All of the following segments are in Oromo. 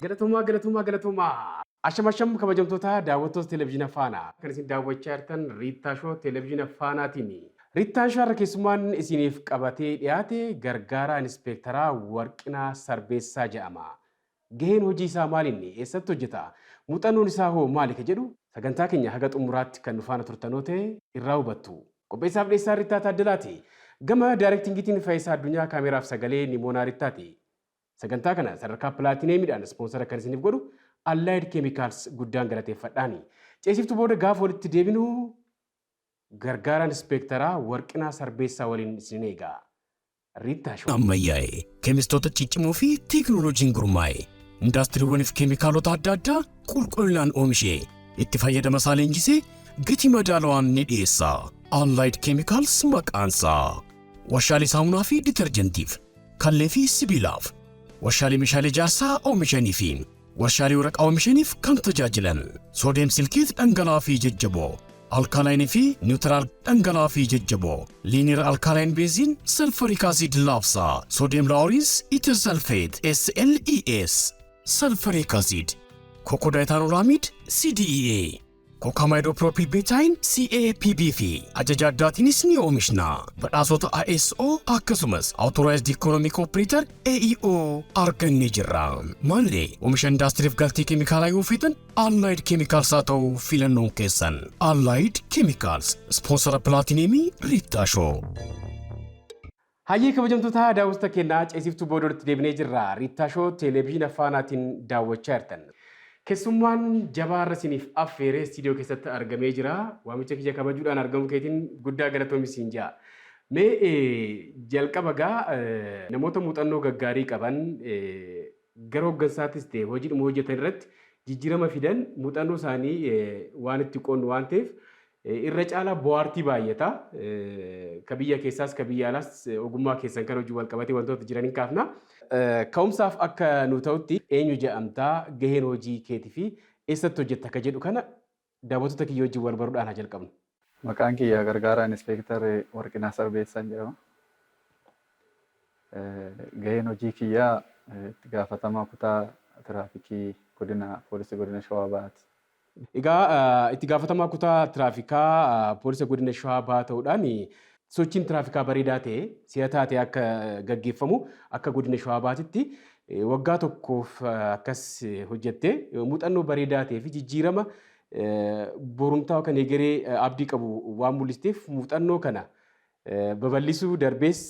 Galatoomaa, galatoomaa, galatoomaa. Asham, asham, kabajamtoota daawwattoota Televezyiina Faanaa. Kan isin daawwachaa jirtan Riittaa Shoo Televezyiina Faanaatiin. Riittaa Shoo har'a keessummaan isiniif qabatee dhiyaate gargaaraa Inispeektaraa Warqinaa Sarbeessaa jedhama. Gaheen hojii isaa maalinni? Eessatti hojjeta? Muuxannoon isaa hoo maali ka jedhu sagantaa keenya haga xumuraatti kan nu faana turtan yoo ta'e irraa hubattu. Qopheessaaf dhiyeessaan Riittaa Taaddalaati. Gama daayirektingiitiin Fayisaa Addunyaa, kaameraaf sagalee Nimoonaa Riittaati. Sagantaa kana sadarkaa pilaatineemiidhaan ispoonsara kan isiniif godhu Allied Chemicals guddaan galateeffadhaani. Ceesiftuu booda gaafa walitti deebinu gargaaraan Inspeektaraa Warqinaa Sarbeessaa waliin isin eega. Riittaa Show. Ammayyaa'e keemistoota ciccimoo fi teekinooloojiin gurmaa'e indaastiriiwwaniif keemikaalota adda addaa qulqullinaan oomishee itti fayyadama isaa leenjisee gatii madaalawaan ni dhiyeessa. Allied Chemicals maqaansaa. Warshaalee saamunaa fi ditarjentiif, kallee fi sibiilaaf, warshaalee meeshaalee ijaarsaa oomishanii fi warshaalee waraqaa oomishaniif kan tajaajilan sodium silicate dhangala'aa fi jajjaboo, alkaline fi neutral dhangala'aa fi jajjaboo, linear alkaline benzene sulfuric acid LABSA, sodium lauryl ether sulfate SLES, sulfuric acid, cocodiethanolamide CDEA, cocamidopropyl betaine CAPB fi ajaja addaatiinis ni oomishna. Badhaasota ISO akkasumas Authorized Economic Operator AEO argannee jirra. Maallee oomisha indaastiriif galtee keemikaalaa yoo feetan, Allied Chemicals haa ta'u filannoon keessan. Allied Chemicals, sponsora pilaatineemii Riittaa Show. Hayyee, kabajamtoota daawwattoota keenyaa, ceesiftuu booda walitti deebinee jirra. Riittaa Shoo Televezyiina Faanaatiin daawwachaa jirtan. Keessummaan jabaa irra isiniif affeeree istiidiyoo keessatti argamee jira. Waamicha kiyya kabajuudhaan argamuu keetiin guddaa galatoomi siin jaa. Mee jalqaba gaa namoota muuxannoo gaggaarii qaban, gara hooggansaattis ta'e hojiidhuma hojjetan irratti jijjiirama fidan, muuxannoo isaanii waan itti qoonnu waan ta'eef irra caalaa bohaartii baay'ata. Ka biyya keessaas ka biyya alaas ogummaa keessan kan hojii wal qabatee wantoota jiran hin kaafna. Ka'umsaaf akka nu ta'utti, eenyu jedhamtaa, gaheen hojii keetii fi eessatti hojjetta akka jedhu kana daawwattoota kiyya wajjin wal baruudhaan haa jalqabnu. Maqaan kiyya gargaaraa Inspeektar Warqinaa Sarbeessaan jedhama. Gaheen hojii kiyyaa itti gaafatamaa kutaa tiraafikii godina poolisii godina Shawaa Bahaati. Egaa itti gaafatamaa kutaa tiraafikaa poolisa godina Shawaa Bahaa ta'uudhaan sochiin tiraafikaa bareedaa ta'e, si'ataa ta'e akka gaggeeffamu akka godina Shawaa Bahaatitti waggaa tokkoof akkas hojjette, muuxannoo bareedaa ta'ee fi jijjiirama borumtaa kan egeree abdii qabu waan mul'isteef, muuxannoo kana babal'isuu darbees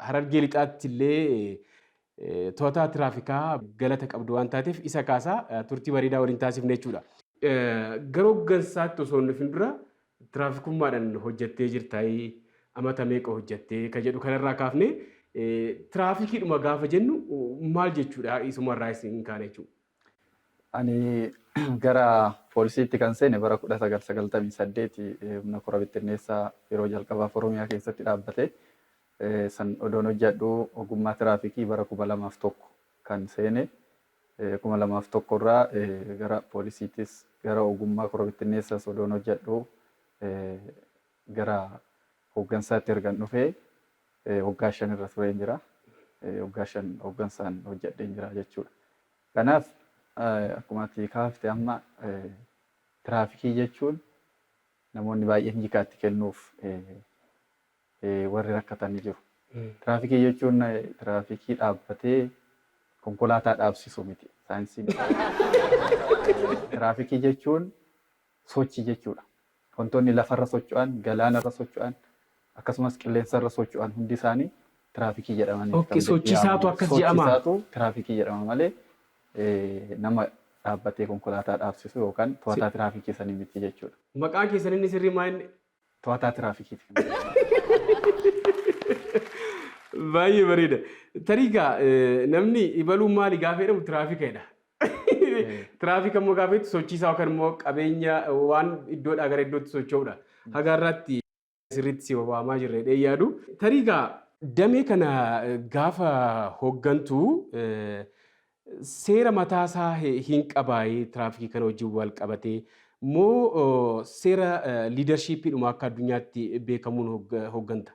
Harargee Lixaatti illee to'ataa tiraafikaa galata qabdu waan taateef isa kaasaa turtii bareedaa waliin taasifne jechuudha. Gara hooggansaatti osoo hin dhufin dura tiraafikummaadhaan hojjettee jirta, amata meeqa hojjettee ka jedhu kanarraa kaafne, tiraafikiidhuma gaafa jennu maal jechuudha, isumarraa isin kaane jechuudha. Ani gara poolisiitti kan seene bara 1998, humna kora bittinneessaa yeroo jalqabaaf Oromiyaa keessatti dhaabbate. San odoon hojjedhu ogummaa tiraafikii bara 2001 kan seene. 2001 irraa gara poolisiittis gara ogummaa kora bittinneessaas odoon hojjedhu gara hooggansaatti ergan dhufee waggaa 5 irra tureen jira. Waggaa 5 hooggansaan hojjedheen jira jechuudha. Kanaaf akkuma ati kaafte, amma tiraafikii jechuun namoonni baay'een hiikaatti kennuuf warri rakkatan ni jiru. Tiraafikii jechuun tiraafikii dhaabbatee konkolaataa dhaabsisu miti. Saayinsiin tiraafikii jechuun sochii jechuudha. Wantoonni lafarra socho'an, galaanarra socho'an, akkasumas qilleensarra socho'an hundi isaanii tiraafikii jedhamanii. Okay, sochiisaatu akkas jedhama. Sochiisaatu tiraafikii jedhama malee nama dhaabbatee konkolaataa dhaabsisu yookaan to'ataa tiraafikii sanii miti jechuudha. Maqaan keessan inni sirrii maal inni? To'ataa tiraafikiiti. Baay'ee bareeda. Tarii egaa namni ibaluun maali gaafa jedhamu tiraafika jedha. Tiraafika immoo gaafa jettu sochiisaa yookaan immoo qabeenya waan iddoodhaa gara iddootti socho'udha. Haga har'aatti sirriitti si waamaa jirra jedhee yaadu. Tarii egaa damee kana gaafa hooggantu seera mataasaa hin qabaayee tiraafikii kana wajjin wal qabatee, moo seera leadershipiidhuma akka addunyaatti beekamuun hoogganta?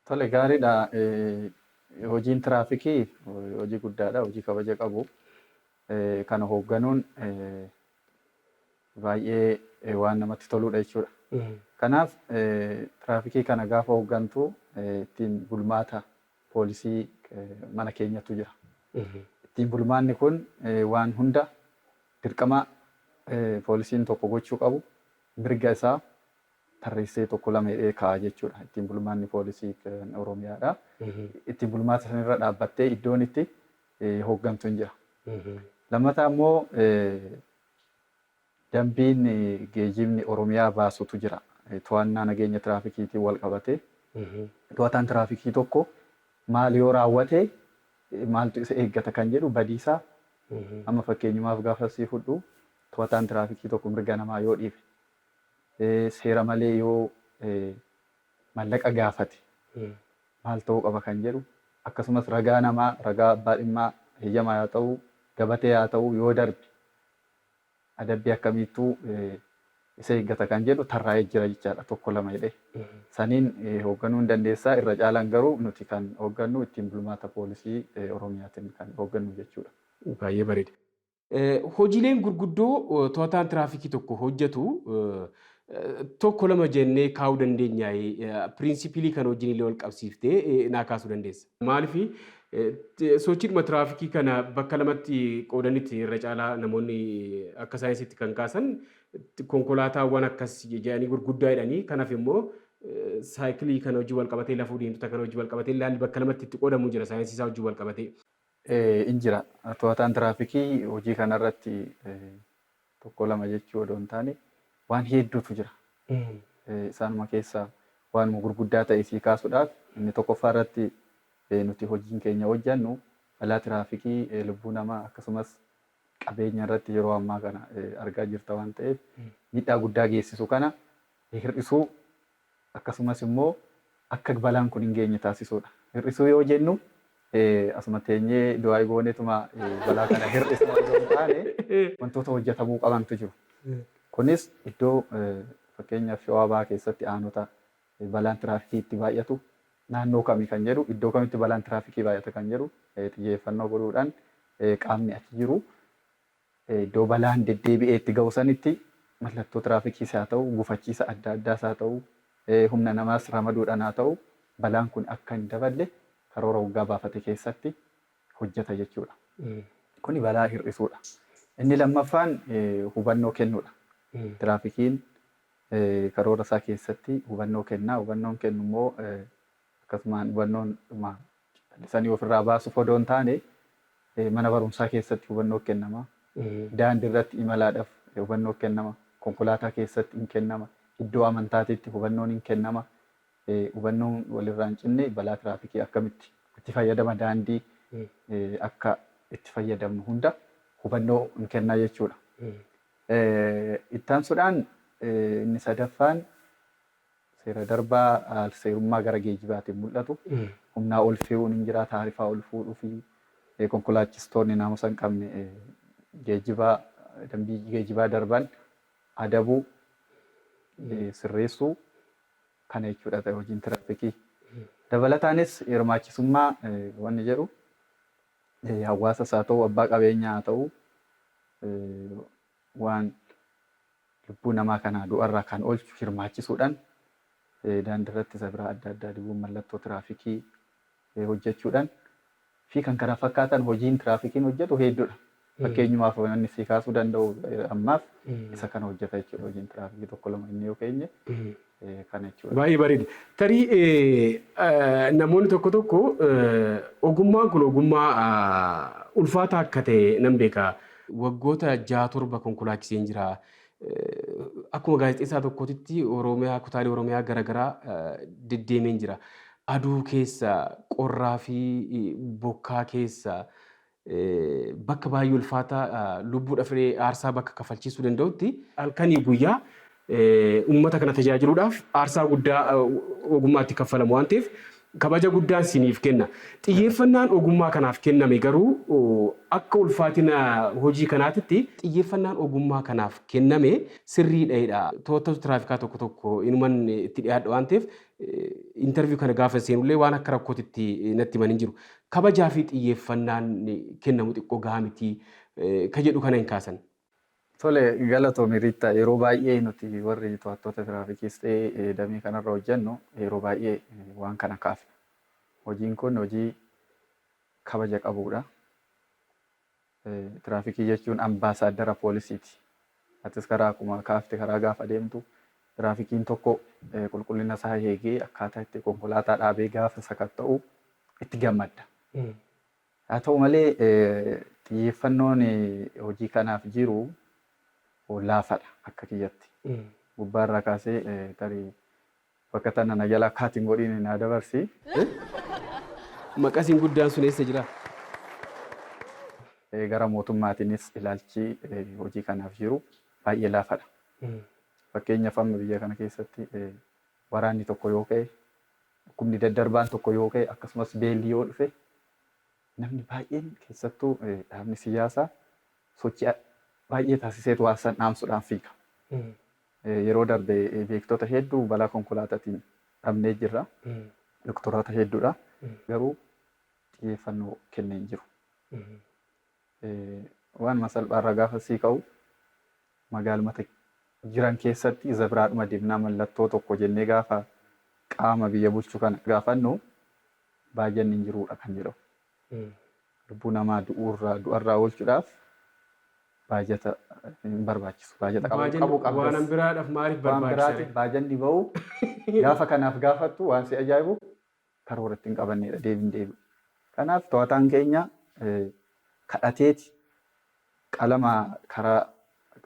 Tole, gaariidha. Hojiin tiraafikii hojii guddaadha. Hojii kabaja qabu. Kana hoogganuun baay'ee waan namatti toludha jechuudha. Kanaaf tiraafikii kana gaafa hooggantu ittiin bulmaata poolisii mana keenyatu jira. Ittiin bulmaanni kun waan hunda dirqama poolisiin tokko gochuu qabu, mirga isaa tarreessee tokko lama jedhee kaa'a jechuudha. Ittiin bulmaanni poolisii Oromiyaadha. Ittiin bulmaata sanarra dhaabbattee iddoon itti hooggantu hin jira. Lammataa immoo dambiin geejjibni Oromiyaa baasutu jira. To'annaa nageenya tiraafikiitiin wal qabatee. To'ataan tiraafikii tokko maal yoo raawwate maaltu isa eeggata kan jedhu badiisaa. Amma fakkeenyumaaf gaafa sii fudhu, to'ataan tiraafikii tokko mirga namaa yoo dhiibe, seera malee yoo mallaqa gaafate maal ta'uu qaba kan jedhu, akkasumas ragaa namaa, ragaa abbaa dhimmaa, heeyyamaa haa ta'u, gabatee haa ta'u, yoo darbe adabbii akkamiittuu isa eeggata kan jedhu tarraa'ee jira jechaadha, tokko lama jedhee. Saniin hoogganuu hin dandeessaa. Irra caalaan garuu nuti kan hooggannu ittiin bulmaata poolisii Oromiyaatiin kan hooggannu jechuudha. Baay'ee bareeda. Hojiileen gurguddoo to'ataan tiraafikii tokko hojjetu tokko lama jennee kaa'uu dandeenya. Pirinsipilii kan wajjin illee wal qabsiiftee naa kaasuu dandeessa. Maaliif, sochiidhuma tiraafikii kana bakka lamatti qoodanitti irra caalaa namoonni akka saayinsiitti kan kaasan konkolaataawwan akkas jedhanii gurguddaa jedhanii, kanaaf immoo saayikilii kana hojii wal qabatee, lafuu deemtota kana hojii wal qabatee ilaalli bakka lamatti itti qoodamu jira saayinsii isaa hojii wal qabatee. In jira. To'ataan tiraafikii hojii kanarratti tokko lama jechuu odoo hin taane waan hedduutu jira. Isaanuma keessaa waanuma gurguddaa ta'e sii kaasuudhaaf, inni tokkoffaa irratti nuti hojiin keenya hojjennu balaa tiraafikii lubbuu namaa akkasumas qabeenya irratti yeroo ammaa kana argaa jirta waan ta'eef miidhaa guddaa geessisu kana hir'isuu, akkasumas immoo akka balaan kun hin geenye taasisuudha. Hir'isuu yoo jennu asuma teenyee du'aa gooneetuma balaa kana hir'isuu odoo hin taane wantoota hojjetamuu qabantu jiru. Kunis iddoo fakkeenyaaf Shawaa Bahaa keessatti aanota balaan tiraafikii itti baay'atu naannoo kamii kan jedhu, iddoo kamitti balaan tiraafikii baay'ata kan jedhu xiyyeeffannoo godhuudhaan qaamni achi jiru iddoo balaan deddeebi'ee itti ga'u sanitti mallattoo tiraafikiis haa ta'u, gufachiisa adda addaas haa ta'u, humna namaas ramaduudhaan haa ta'u, balaan kun akka hin daballe karoora waggaa baafate keessatti hojjeta jechuudha. Kuni balaa hir'isuudha. Inni lammaffaan hubannoo kennuudha. Tiraafikiin karoora isaa keessatti hubannoo kenna. Hubannoon kennu immoo akkasumaan hubannoon callisanii ofirraa baasuuf odoo hin taane mana barumsaa keessatti hubannoo kennama. Daandii irratti imalaadhaaf hubannoo kennama. Konkolaataa keessatti hin kennama. Iddoo amantaatiitti hubannoon hin kennama. Hubannoon walirraa hin cinne balaa tiraafikii akkamitti itti fayyadama daandii akka itti fayyadamnu hunda hubannoo hin kennaa jechuudha. Ittaansuudhaan inni sadaffaan seera darbaa seerummaa gara geejjibaatiin mul'atu. Humnaa ol fe'uun hin jira, taarifaa ol fuudhuu fi konkolaachistoonni naamusa hin qabne geejjibaa dambii geejjibaa darban adabuu, sirreessuu kana jechuudha ta'e hojiin tiraafikii. Dabalataanis hirmaachisummaa wanni jedhu hawaasas haa ta'u, abbaa qabeenyaa haa ta'u, waan lubbuu namaa kana du'arraa kan oolchu hirmaachisuudhaan daandii irratti isa adda addaa dibuun, mallattoo tiraafikii hojjechuudhaan fi kan kana fakkaatan hojiin tiraafikiin hojjetu hedduudha. Fakkeenyumaaf wanni si kaasuu danda'u ammaaf isa kana hojjeta jechuudha hojiin tiraafikii tokko lama inni yoo keenye kana jechuudha. Baay'ee bareeda. Tarii namoonni tokko tokko ogummaan kun ogummaa ulfaataa akka ta'e nan beeka. Waggoota 6, 7 konkolaachiseen jira. Akkuma gaazexeessaa tokkootitti Oromiyaa, kutaalee Oromiyaa garaagaraa deddeemeen jira. Aduu keessa, qorraa fi bokkaa keessa, bakka baay'ee ulfaataa lubbuudhaaf aarsaa bakka kafalchiisuu danda'utti halkanii guyyaa uummata kana tajaajiluudhaaf aarsaa guddaa ogummaatti kaffalamu waan ta'eef kabaja guddaan siniif kenna. Xiyyeeffannaan ogummaa kanaaf kenname garuu akka ulfaatina hojii kanaatitti xiyyeeffannaan ogummaa kanaaf kenname sirriidha. To'attoota tiraafikaa tokko tokko inuman itti dhiyaadha waan ta'eef interview kana gaafa seenullee waan akka rakkootitti natti himan hin jiru. Kabajaa fi xiyyeeffannaan kennamu xiqqoo gahaa miti. Ka jedhu kana hin kaasan. Tole, galatoomi Riitta. Yeroo baay'ee nuti warri to'attoota tiraafikiis ta'ee damee kanarra hojjennu yeroo baay'ee waan kana kaafna. Hojiin kun hojii kabaja qabudha. Tiraafikii jechuun ambaasaaddara poolisiiti. Atis karaa akkuma kaafte karaa gaafa deemtu tiraafikiin tokko qulqullina isaa eegee akkaataa itti konkolaataa dhaabee gaafa sakatta'u itti gammadda. Haa ta'u malee, xiyyeeffannoon hojii kanaaf jiru laafadha akka kiyyatti. Gubbaarraa kaasee, tarii bakka tana na jalaa kaatiin godhiin na dabarsi. Maqasiin guddaan sun eessa jira? Gara mootummaatiinis ilaalchi hojii kanaaf jiru baay'ee laafadha. Fakkeenyaaf, amma biyya kana keessatti waraanni tokko yoo ka'e, dhukkubni daddarbaan tokko yoo ka'e, akkasumas beelli yoo dhufe, namni baay'een, keessattuu dhaabni siyaasaa, sochii baay'ee taasiseetu waan san dhaamsuudhaan fiiga. Yeroo darbe beektota hedduu balaa konkolaataatiin dhabnee jirra. Doktoroota hedduudha. Garuu xiyyeeffannoo kennee hin jiru. Waanuma salphaarraa gaafa sii ka'u, magaalumata jiran keessatti zebraadhuma dibnaa mallattoo tokko jennee gaafa qaama biyya bulchu kana gaafannu, baay'anni hin jiruudha kan jedhamu. Lubbuu namaa du'uurraa du'arraa oolchuudhaaf baajata hin barbaachisu. Baajata qabu qabdas. Waan biraadhaaf maaliif Waan barbaachisa? Biraatiif baajanni bahu, gaafa kanaaf gaafattu waan si ajaa'ibu karoora ittiin qabannedha deebiin deebi'u. Kanaaf to'ataan keenya kadhateeti qalama karaa,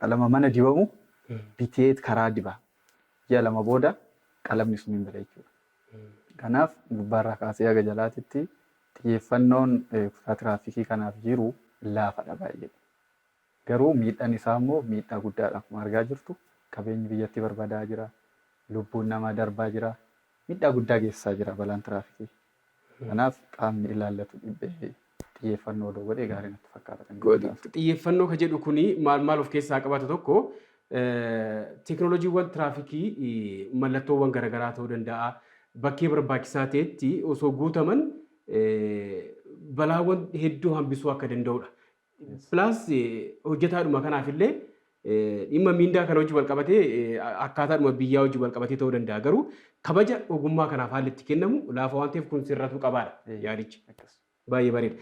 qalama mana dibamu biteet karaa diba. Ji'a 2 booda qalamni sun hin bada jechuudha. Kanaaf gubbaarraa kaasee haga jalaatitti xiyyeeffannoon kutaa tiraafikii kanaaf jiru laafadha baay'ee. Garuu miidhaan isaa immoo miidhaa guddaadha. Akkuma argaa jirtu qabeenyi biyyatti barbadaa jira. Lubbuun namaa darbaa jira. Miidhaa guddaa geessisaa jira balaan tiraafikii. Kanaaf qaamni ilaallatu dhibbee xiyyeeffannoo odoo godhee gaarii natti fakkaata kan jedhu. Xiyyeeffannoo ka jedhu kuni maal maal of keessaa qabata? Tokko, teekinooloojiiwwan tiraafikii mallattoowwan garaagaraa ta'uu danda'a. Bakkee barbaachisaa ta'etti osoo guutaman balaawwan hedduu hambisuu akka danda'udha. Plus, hojjetaadhuma kanaaf illee dhimma miindaa kana wajjin wal qabatee, akkaataadhuma biyyaa wajjin wal qabatee ta'uu danda'a. Garuu kabaja ogummaa kanaaf haalli itti kennamu laafa waan ta'eef kun sirratuu qabaadha yaadichi. Baay'ee bareeda.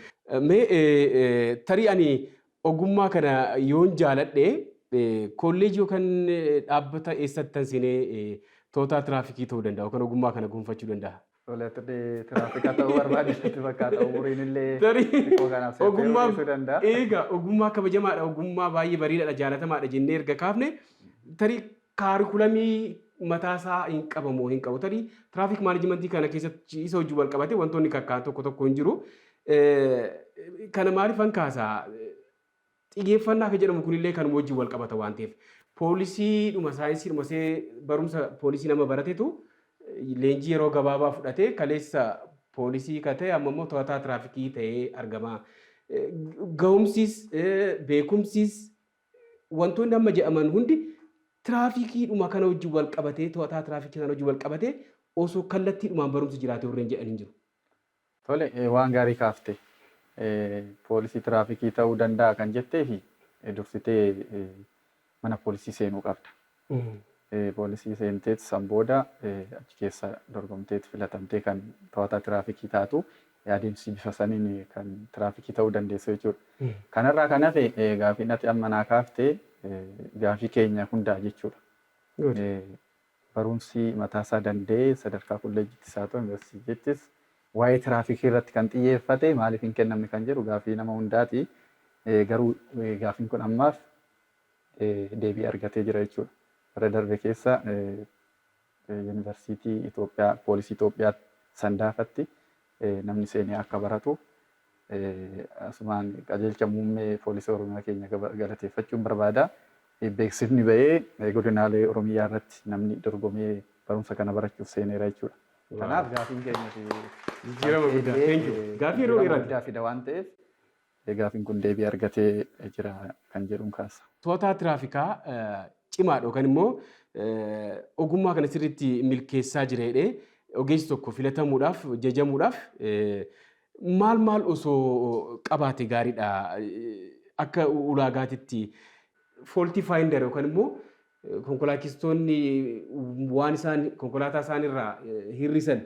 Mee tarii ani ogummaa kana yoon jaaladhe, kolleejii yookaan dhaabbata eessattan seenee to'ataa tiraafikii ta'uu danda'a yookaan ogummaa kana gonfachuu danda'a? Tolee, tiraafika ta'uu barbaade natti fakkaata. Umuriin illee Tarii xiqqoo kanaaf seetee ogummaa dhiisuu danda'a. Egaa ogummaa kabajamaadha, ogummaa baay'ee bareedaadha, jaalatamaadha jennee erga kaafne, tarii kaarikulamii mataasaa hin qabamoo hin qabu? Tarii traffic managementii kana keessatti isa hojii wal qabate wantoonni kakkaan tokko tokko hin jiru. Kana maaliifan kaasaa? Xiyyeeffannaa kan jedhamu kunillee kan wajjin wal qabata waan ta'eef. Poolisiidhuma saayinsiidhuma see barumsa poolisii nama baratetu leenjii yeroo gabaabaa fudhatee kaleessa poolisii ka ta'e amma immoo to'ataa tiraafikii ta'ee argama. Ga'umsis, beekumsis, wantoonni amma jedhaman hundi tiraafikiidhuma kana wajjin wal qabatee, to'ataa tiraafikii sana wajjin wal qabatee osoo kallattiidhumaan barumsi jiraate warreen jedhan hin jiru. Tole, waan gaarii kaafte. Poolisii tiraafikii ta'uu danda'a kan jettee fi dursitee mana poolisii seenuu qabda. Poolisii seenteet san booda achi keessa dorgomteet filatamtee kan to'ataa tiraafikii taatu, adeemsi bifa saniin kan tiraafikii ta'uu dandeessu jechuudha. Kanarraa kan hafe, gaafiin ati amma naa kaaftee gaafii keenya hundaa jechuudha. Barumsi mataasaa danda'ee sadarkaa kolleejjittis haa ta'u yuunivarsiitiittis waa'ee tiraafikii irratti kan xiyyeeffate maaliif hin kennamne kan jedhu gaafii nama hundaati. Garuu gaafiin kun ammaaf deebii argatee jira jechuudha. Bara darbe keessa Yuunivarsiitii Itoophiyaa, Poolisii Itoophiyaa Sandaafatti namni seenee akka baratu asumaan qajeelcha muummee poolisii Oromiyaa keenya galateeffachuun barbaada. Beeksifni bahee godinaalee Oromiyaa irratti namni dorgomee barumsa kana barachuuf seeneera jechuudha. Kanaaf gaafiin keenya fi Jijjiirama guddaa. Thank you. Gaafii yeroo dheeraati. Guddaa fida waan ta'eef gaafiin kun deebii argatee jira kan jedhuun kaasa. To'ataa tiraafikaa cimaadha yookaan immoo ogummaa kana sirriitti milkeessaa jira jedhee ogeessi tokko filatamuudhaaf, jajamuudhaaf maal maal osoo qabaate gaariidha? Akka ulaagaatitti fault finder yookaan immoo konkolaachistoonni waan isaan konkolaataa isaanirraa hir'isan,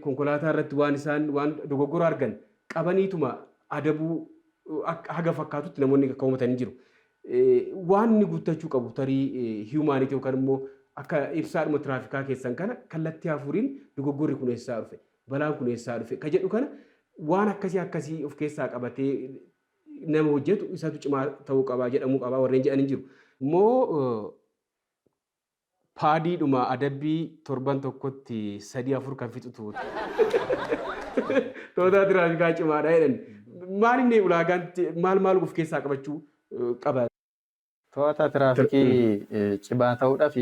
konkolaataa irratti waan isaan waan dogoggora argan qabaniituma adabuu haga fakkaatutti namoonni akka uumatanii jiru. Waan inni guuttachuu qabu tarii humanity yookaan immoo akka ibsaadhuma tiraafikaa keessan kana kallattii afuriin dogoggorri kun eessaa dhufe, balaan kun eessaa dhufe ka jedhu kana waan akkasii akkasii of keessaa qabatee nama hojjetu isatu cimaa ta'uu qabaa jedhamuu qabaa warreen jedhanii jiru. Immoo paadiidhuma adabbii torban tokkotti sadii afur kan fixutu to'ataa tiraafikaa cimaadha jedhan. Maal inni ulaagaan maal maal of keessaa qabachuu qaba? To'ataa tiraafikii cimaa ta'uudhaaf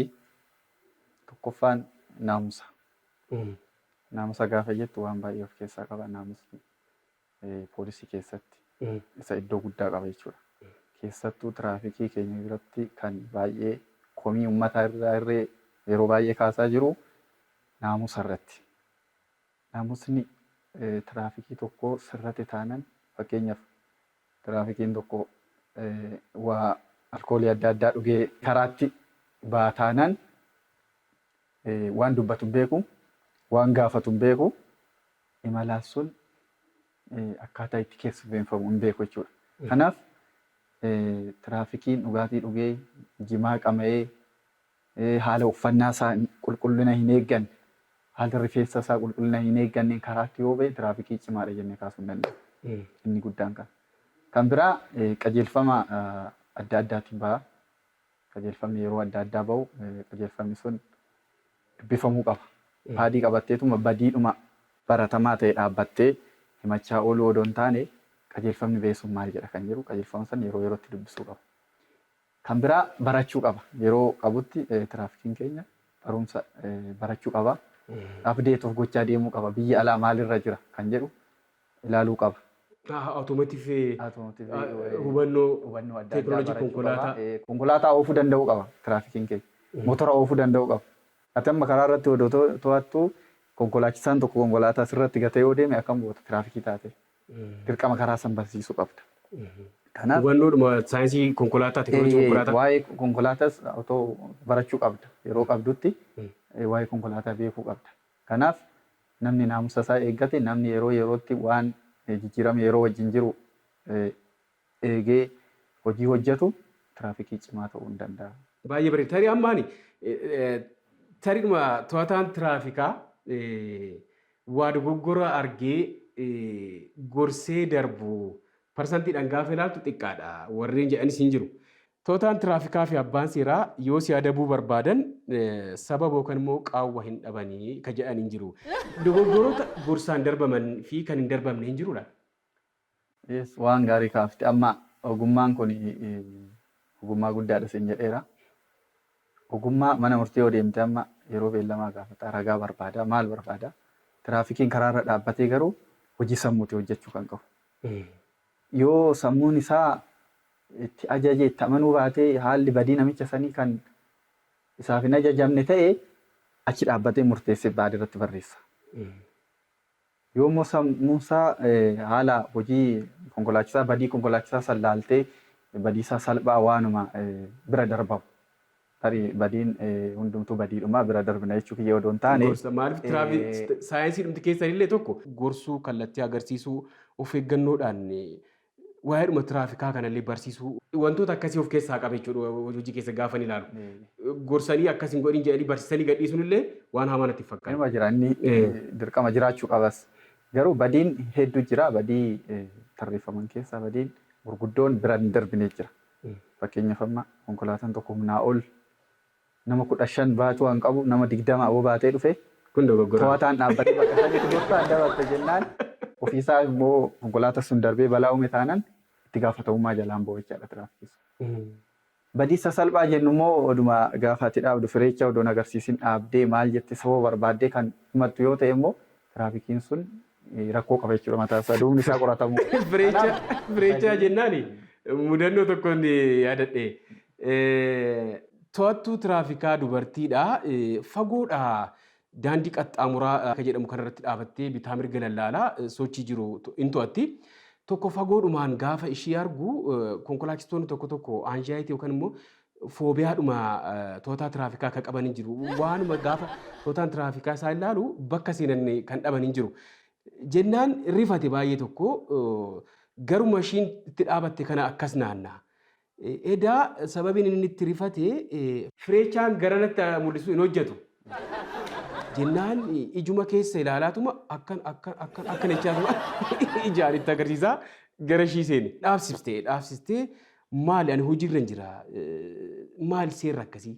tokkoffaan naamusa. Naamusa gaafa jettu waan baay'ee of keessaa qaba. Naamusni poolisii keessatti isa iddoo guddaa qaba jechuudha. Keessattuu tiraafikii keenya biratti kan baay'ee komii uummataa irraa irree yeroo baay'ee kaasaa jiru naamusa irratti. Naamusni tiraafikii tokko sirrate taanan, fakkeenyaaf tiraafikiin tokko waa alkoolii adda addaa dhugee karaatti baa taanaan waan dubbatu hin beeku, waan gaafatu hin beeku, imalaan sun akkaataa itti keessummeeffamu hin beeku jechuudha. Kanaaf tiraafikiin dhugaatii dhugee, jimaa qama'ee, haala uffannaa isaa qulqullina hin eegganne, haala rifeensa isaa qulqullina hin eegganne karaatti yoo ba'e tiraafikii cimaadha jennee kaasuu hin dandeenyu. Inni guddaan kana. Kan biraa qajeelfama adda addaatiin baha. Qajeelfamni yeroo adda addaa bahu qajeelfamni sun dubbifamuu qaba. Paadii qabatteetuma badiidhuma baratamaa ta'e dhaabbattee himachaa ooluu odoo hin taane, qajeelfamni ba'e sun maal jedha kan jedhu qajeelfama sana yeroo yerootti dubbisuu qaba. Kan biraa barachuu qaba. Yeroo qabutti tiraafikiin keenya barumsa barachuu qaba. Update of gochaa deemuu qaba. Biyya alaa maalirra jira kan jedhu ilaaluu qaba. Automotive hubannoo hubannoo adda addaa teekinooloojii barachuu konkolaataa. Qaba. Konkolaataa oofuu danda'uu qaba tiraafikiin keenya. Motora oofuu danda'uu qaba. Ati amma karaa irratti odoo to'attu konkolaachisaan tokko konkolaataa sirratti gatee yoo deeme akkam goota tiraafikii taate? Dirqama karaa san barsiisuu qabda. Kanaaf hubannoodhuma saayinsii konkolaataa, teekinooloojii konkolaataa. Waa'ee konkolaataas otoo barachuu qabda. Yeroo qabdutti waa'ee konkolaataa beekuu qabda. Kanaaf namni naamusa isaa eeggate, namni yeroo yerootti waan jijjiirama yeroo wajjin jiru eegee hojii hojjetu tiraafikii cimaa ta'uu hin danda'a. Baay'ee bareeda. Tarii ammaani tariidhuma to'ataan tiraafikaa waa dogoggora argee gorsee darbu parsantiidhaan gaafa ilaaltu xiqqaadha warreen jedhanis hin jiru. To'ataan tiraafikaa fi abbaan seeraa yoo si adabuu barbaadan sababa yookaan immoo qaawwa hin dhabanii ka jedhan hin jiru. Dogoggoroota gorsaan darbaman fi kan hin darbamne hin jirudha. Yes, waan gaarii kaafte. Amma ogummaan kun ogummaa guddaadha sin jedheera. Ogummaa mana murtii yoo deemte amma yeroo beellamaa gaafata, ragaa barbaada, maal barbaada. Tiraafikiin karaarra dhaabbatee garuu hojii sammuuti hojjechuu kan qabu. Yoo sammuun isaa itti ajaje itti amanuu baatee, haalli badii namicha sanii kan isaaf hin ajajamne ta'e, achi dhaabbatee murteessee baadii irratti barreessa. Yoo immoo sammuun isaa haala hojii konkolaachisaa, badii konkolaachisaa san laaltee badii isaa salphaa waanuma bira darbamu. Tarii badiin hundumtuu badiidhuma, bira darbina jechuu kiyya odoo hin taane. Gorsa maaliif tiraafikii saayinsii dhumti keessan illee tokko gorsuu, kallattii agarsiisuu, of eeggannoodhaan waa'eedhuma tiraafikaa kanallee barsiisuu, wantoota akkasii of keessaa qaba jechuudha hojii keessa gaafa ilaalu. Gorsanii akkas hin godhin jedhanii barsiisanii gadhiisuun illee waan hamaa natti fakkaata. Inuma jira, inni dirqama jiraachuu qabas. Garuu badiin hedduu jira. Badii tarreeffaman keessaa badiin gurguddoon bira hin darbine jira. Fakkeenyaaf amma konkolaataan tokko humnaa ol nama 15 baatuu waan qabu nama 20 yoo baatee dhufe Kun dogoggora. To'ataan dhaabbatee bakka sanitti gorsaan dabarse jennaan, ofiisaa immoo konkolaataa sun darbee balaa uume taanaan itti gaafatamummaa jalaan ba'u jechaadha tiraafikii sun. Badii sasalphaa jennu immoo oduma gaafa ati dhaabdu fireecha odoon agarsiisin dhaabdee maal jette sababa barbaaddee kan himattu yoo ta'e immoo tiraafikiin sun rakkoo qaba jechuudha mataa isaa, duubni isaa qoratamuu. Fireechaa jennaani mudannoo tokkoon yaadadhe. To'attuu tiraafikaa dubartiidha. Fagoodha, daandii qaxxaamuraa akka jedhamu kanarratti dhaabattee bitaa mirga lallaalaa sochii jiru in to'atti. Tokko fagoodhumaan gaafa ishii argu, konkolaachistoonni tokko tokko anxiety yookaan immoo foobiyaadhuma to'ataa tiraafikaa kan qaban hin jiru. Waanuma gaafa to'ataan tiraafikaa isaa ilaalu bakka seenan kan dhaban hin jiru. Jennaan rifate baay'ee tokko, garuma ishiin itti dhaabatte kana akkas naanna'a. Edaa sababiin inni itti rifate fireechaan garanatti mul'isu hin hojjetu. Jennaan ijuma keessa ilaalaatuma akkan akkan akkan akkan jechaatuma ijaan itti agarsiisaa gara ishii seene. Dhaabsistee dhaabsistee, "Maali, ani hojiirra hin jira, maali seerri akkasii?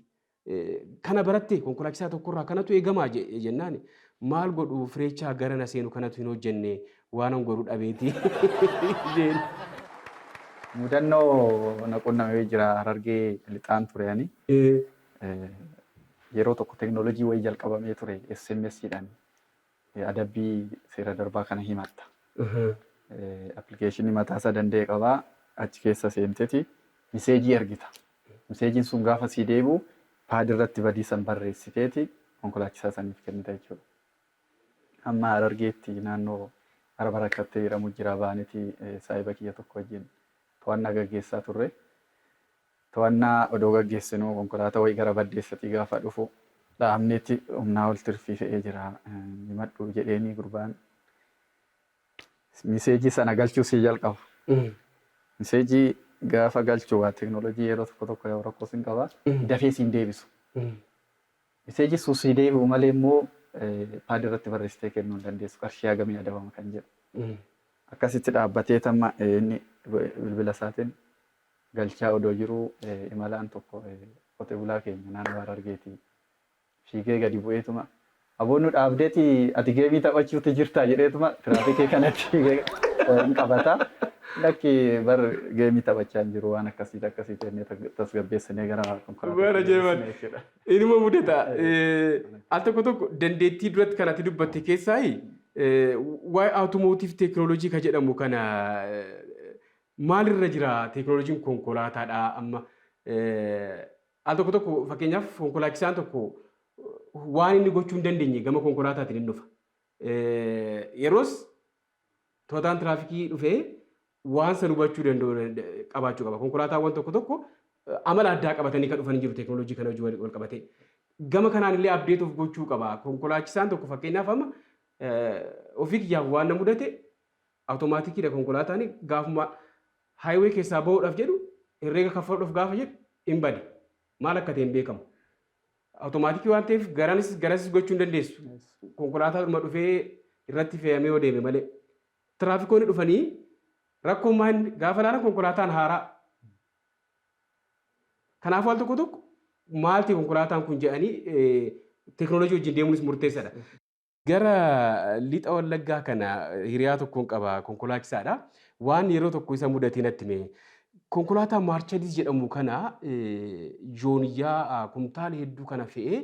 Kana baratte, konkolaachisaa tokkorraa kanatu eegamaa?" jennaan, "Maal godhu, fireechaa gara na seenu kanatu hin hojjenne, waan an godhu dhabeeti," jeen. Mudannoo na qunnamee jira. Harargee Lixaan ture ani. Yeroo tokko teeknooloojii wayii jalqabamee ture, SMS-dhaan adabbii seera darbaa kana himatta. Appilikeeshinii mataa isaa danda'e qabaa, achi keessa seenteti miseejii ergita. Miseejiin sun gaafa sii deebi'u pad irratti badii san barreessiteeti konkolaachisaa saniif kennita jechuudha. Amma Harargeetti naannoo Arba Rakkattee jedhamu jira, baanetii saahiba kiyya tokko wajjin to'annaa gaggeessaa turre. To'annaa odoo gaggeessinuu konkolaataa wayii gara Baddeessatii gaafa dhufu dhaabneeti humnaa ol tirfii fe'ee jira. "Himadhu," jedheenii, gurbaan miseejii sana galchuu sii jalqaba. Miseejii gaafa galchu waa teeknooloojii yeroo tokko tokko yoo rakkoo sin qaba, dafee siin deebisu. Miseejii sun sii deebi'u malee immoo pad irratti barreessitee kennuu hin dandeessu, qarshii hagamii adabama kan jedhu. Akkasitti dhaabbatee tamma inni bilbila isaatiin galchaa odoo jiruu imalaan tokko, qote bulaa keenya naannoo Harargeetii, fiigee gadi bu'eetuma, "Aboo, nu dhaabdeeti ati geemii taphachuutti jirtaa?" jedheetuma tiraafikii kanatti fiigee hin qabata. "Lakki bar, geemii taphachaa hin jiru, waan akkasiiti akkasiiti," jennee tasgabbeessinee gara konkolaataa jechuudha. Inuma mudata. Al tokko tokko dandeettii duratti kan ati dubbatte keessaa waa'ee automotive teeknooloojii kan jedhamu kana, maalirra jira teeknooloojiin konkolaataadha amma? Al tokko tokko, fakkeenyaaf, konkolaachisaan tokko waan inni gochuu hin dandeenye gama konkolaataatiin hin dhufa. Yeroos to'ataan tiraafikii dhufee waan san hubachuu danda'u qabaachuu qaba. Konkolaataawwan tokko tokko amala addaa qabatanii kan dhufanii jiru teeknooloojii kana wajjin wal qabatee. Gama kanaan illee update of gochuu qaba. Konkolaachisaan tokko, fakkeenyaaf, amma ofii kiyyaaf waan na mudate, awutomaatikiidha konkolaataan, gaafuma highway keessaa bahuudhaaf jedhu, herreega kaffaluudhaaf gaafa jedhu hin bade. Maal akka ta'e hin beekamu. Awutomaatikii waan ta'eef garanis garasis gochuu hin dandeessu. Konkolaataa dhuma dhufee irratti fe'amee yoo deeme malee. Tiraafikoonni dhufanii rakkoon maal gaafa ilaalan konkolaataan haaraa. Kanaafuu al tokko tokko maalti konkolaataan kun jedhanii teeknooloojii wajjin deemuunis murteessaadha. Gara Lixa Wallaggaa kana hiriyaa tokkoon qaba, konkolaachisaadha. Waan yeroo tokko isa mudatee natti hime. Konkolaataa Maarchadis jedhamu kana jooniyyaa kumtaala hedduu kana fe'ee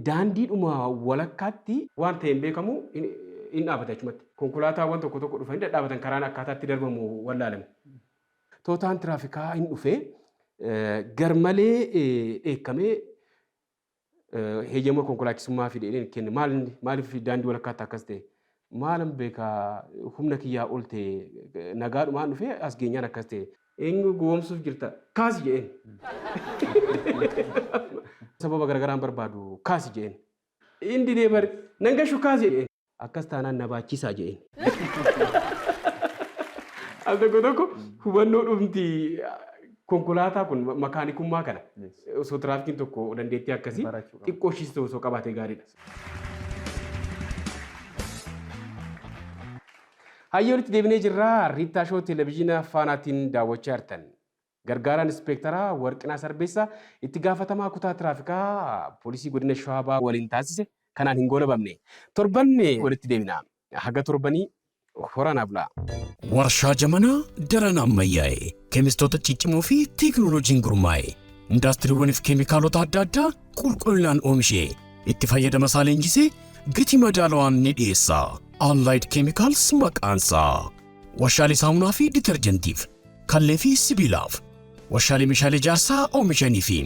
daandiidhuma walakkaatti waan ta'e hin beekamu, hin dhaabate achumatti. Konkolaataawwan tokko tokko dhufanii dhadhaabatan, karaan akkaataatti darbamu wallaalame. To'ataan tiraafikaa hin dhufee garmalee dheekkamee, "Heeyyama konkolaachisummaa fide," jedheen kenne. "Maal, maaliif daandii walakkaatti akkas ta'e?" "Maalan beekaa, humna kiyyaa ol ta'e, nagaadhumaan dhufee as geenyaan akkas ta'e." "Eenyu gowwoomsuuf jirta? Kaasi," jedheen. "Sababa garaagaraan barbaadu, kaasi," jedheen. "Inni didee bari, nan gashu, kaasi," jedheen. "Akkas taanaan na baachisaa," jedheen. Al tokko tokko hubannoo dhumti konkolaataa kun makaanikummaa kana osoo tiraafikiin tokko dandeettii akkasii barachuu qaba. Xiqqoo ishiis osoo qabaatee gaariidha. Hayyee, walitti deebinee jirra. Riittaa Shoo Televezyiina Faanaatiin daawwachaa jirtan. Gargaaraan Ispeektaraa Warqinaa Sarbeessaa itti gaafatamaa kutaa tiraafikaa poolisii godina Shawaa Bahaa waliin taasise kanaan hin goolabamne. Torban walitti deebina. Haga torbanii horanaa bulaa. Warshaa Jamanaa daran ammayyaa'e, keemistoota ciccimoo fi teeknooloojiin gurmaa'e, indaastiriiwwaniif keemikaalota adda addaa qulqullinaan oomishee itti fayyadama isaa leenjisee gatii madaalawaan ni dhiyeessa. Allied Chemicals maqaansaa. Warshaalee saamunaa fi ditarjentiif, kallee fi sibiilaaf, warshaalee meeshaalee ijaarsaa oomishanii fi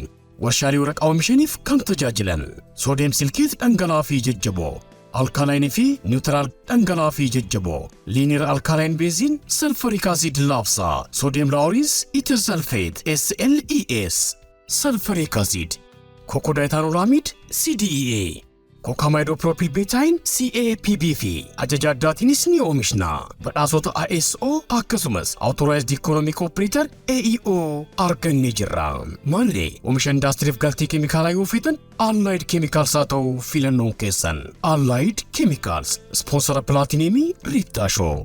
warshaalee waraqaa oomishaniif kan tajaajilan, sodium silicate dhangala'aa fi jajjaboo Alkaline fi neutral, dhangala'aa fi jajjaboo, linear alkaline benzene, sulfuric acid laabsaa, sodium laureth ether sulfate SLES, sulfuric acid, cocodiethanolamide CDEA, cocamidopropyl betaine CAPB fi ajaja addaatiinis ni oomishna. Badhaasota ISO akkasumas Authorized Economic Operator AEO argannee jirra. Maanree oomisha indaastiriif galtee keemikaalaa yoo feetan, Allied Chemicals haa ta'u filannoon keessan. Allied Chemicals, sponsora pilaatineemii Riittaa Show.